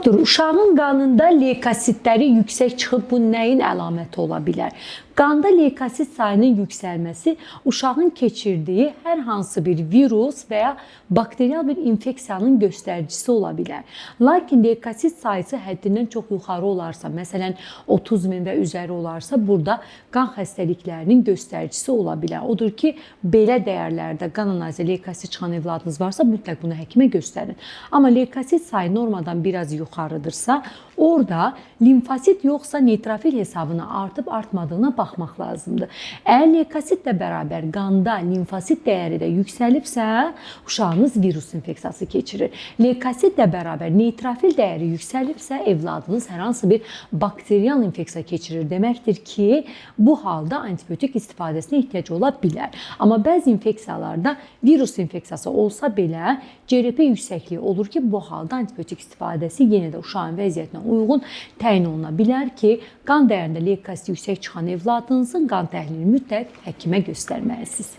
Doktor, uşağın qanında leykositləri yüksək çıxıb, bu nəyin əlaməti ola bilər? Qanda leykosit sayının yüksəlməsi uşağın keçirdiyi hər hansı bir virus və ya bakterial bir infeksiyanın göstəricisi ola bilər. Lakin leykosit sayısı həddindən çox yuxarı olarsa, məsələn 30 min və üzəri olarsa, burada qan xəstəliklərinin göstəricisi ola bilər. Odur ki, belə dəyərlərdə qan analizi leykosit çıxan evladınız varsa, mütləq bunu həkimə göstərin. Amma leykosit sayı normadan biraz yuxarıdırsa, orada limfosit yoxsa neytrofil hesabına artıb artmadığına baxmaq lazımdır. Əgər leykositlə bərabər qanda limfosit dəyəri də yüksəlibsə, uşağınız virus infeksiyası keçirir. Leykositlə bərabər neytrofil dəyəri yüksəlibsə, evladınız hər hansı bir bakterial infeksiya keçirir deməkdir ki, bu halda antibiotik istifadəsinə ehtiyac ola bilər. Amma bəzi infeksiyalarda virus infeksiyası olsa belə CRP yüksəkliyi olur ki, bu halda antibiotik istifadəsi yenə də uşağın vəziyyətinə uyğun təyin oluna bilər ki, qan dəyərində leykosit yüksək çıxan evladınızın qan təhlilini mütləq həkimə göstərməlisiniz.